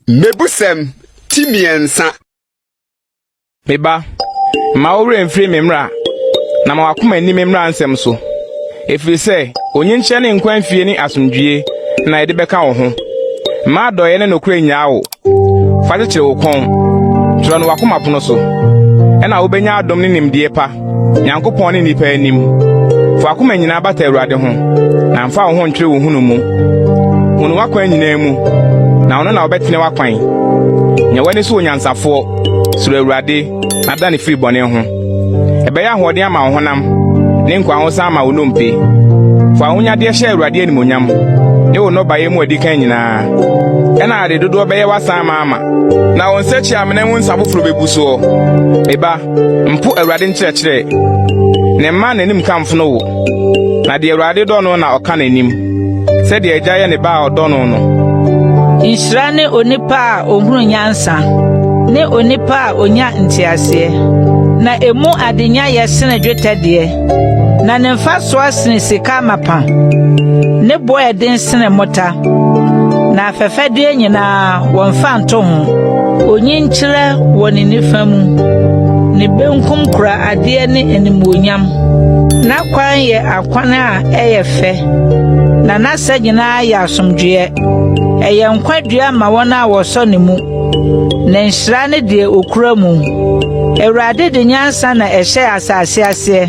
Mmebusɛm ti mmiɛnsa. Me ba, mma wo werɛ mfiri me mmara, na ma w'akoma nni me mmara nsɛm so, ɛfiri sɛ onyinkyerɛ ne nkwa mfie ne asomdwoeɛ na ɛde bɛka wo ho. Mma adɔeɛ ne nokorɛ nnyaa wo. Fa kyekyere wo kɔn, twerɛ no w'akoma pono so. Ɛnna wobɛnya adom ne nimdeɛ pa, Nyankopɔn ne nnipa anim. Fa w'akoma nyinaa bata Awurade ho, na mfa wo ho ntwere wo nhunumu. Hu no w'akwan nyinaa mu, na ɔno na ɔbɛtene w'akwan. Nyɛ w'ani so onyansafoɔ, suro Awurade, na dane firi bɔne ho. Ɛbɛyɛ ahoɔden ama wo honam, ne nkwahosan ama wo nnompe. Fa w'ahonyadeɛ hyɛ Awurade animuonyam, ne wo nnɔbaeɛ mu adikan nyinaa. Ɛnna ade dodoɔ bɛyɛ w'asan amaama, na wo nsakyi-amena mu nsa foforɔ bɛbu soɔ. Me ba, Mpo Awurade nkyerɛkyerɛ, na mma n'animka mfono wo. Na deɛ Awurade dɔ no na ɔka n'anim, sɛdeɛ agya yɛ ne ba a ɔdɔ no no. Nhyira ne onipa a ɔhunu nyansa, ne onipa a ɔnya nteaseɛ, na emu adenya yɛ sene dwetɛ deɛ, na ne mfasoɔ sene sika amapa, ne boɔ yɛ den sene mmota. Na afɛfɛdeɛ nyinaa, wɔmfa nto ho. Onyinkyerɛ wɔ ne nifa mu, ne benkum kura adeɛ ne animuonyam. N'akwan yɛ akwan a ɛyɛ fɛ, na n'asa nyinaa yɛ asomdwoeɛ. Ɛyɛ nkwa dua ma wɔn a wɔsɔ ne mu, na nhyira ne deɛ ɔkura mu. Awurade de nyansa na ɛhyɛɛ asase aseɛ.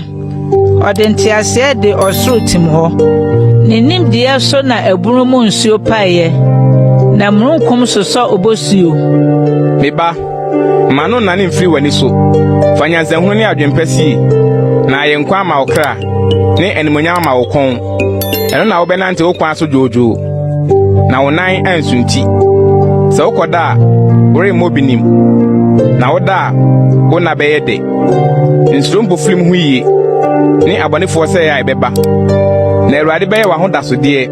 Ɔde nteaseɛ de ɔsoro tim hɔ. Ne nimdeɛ so na abunu mu nsuo paeɛ, na mununkum sosɔ obosuo. Me ba, mma no nnane mfiri w'ani so. Fa nyansahunu ne adwempa sie, na ayɛ nkwa ama wo kra, ne animuonyam ama wo kɔn. Ɛno na wobɛnante wo kwan so dwoodwoo, na wo nan ansunti. Sɛ wokɔda a, woremmɔ binim, na woda a, wo nna bɛyɛ dɛ. Nsuro mpofirim ho yiye, ne abɔnefoɔ sɛe a ɛbɛba. Na Awurade bɛyɛ w'ahodasodeɛ,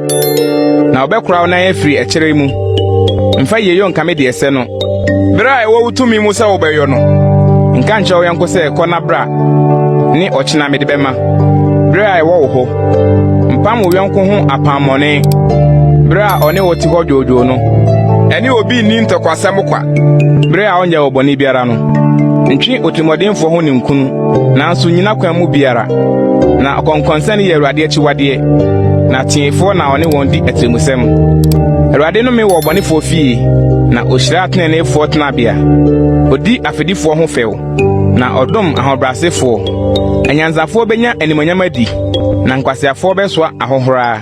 na ɔbɛkora wo nan afiri ɛkyerɛ mu. Mfa yieyɔ nkame deɛ ɛsɛ no, bere a ɛwɔ wo tumi mu sɛ wobɛyɔ no. Nka nkyerɛ wo yɔnko sɛ, Kɔ na bra, ne ɔkyena mede bɛma, bere a ɛwɔ wo hɔ. Mpam wo yɔnko ho apammɔne, bere a ɔne wo te hɔ dwoodwoo no. Ɛne obi nni ntɔkwasɛm kwa, bere a ɔnyɛɛ wo bɔne biara no. Ntwe otirimɔdenfoɔ ho ninkunu, nanso nnyina kwan mu biara. Na ɔkɔnkɔnsani yɛ Awurade akyiwadeɛ, na teefoɔ na ɔne wɔn di atirimusɛm. Awurade nnome wɔ ɔbɔnefoɔ fie, na ɔhyira ateneneefoɔ tenabea. Ɔdi afɛdifoɔ ho fɛw, na ɔdom ahobrɛasefoɔ. Anyansafoɔ bɛnya animuonyam adi, na nkwaseafoɔ bɛsoa ahohora.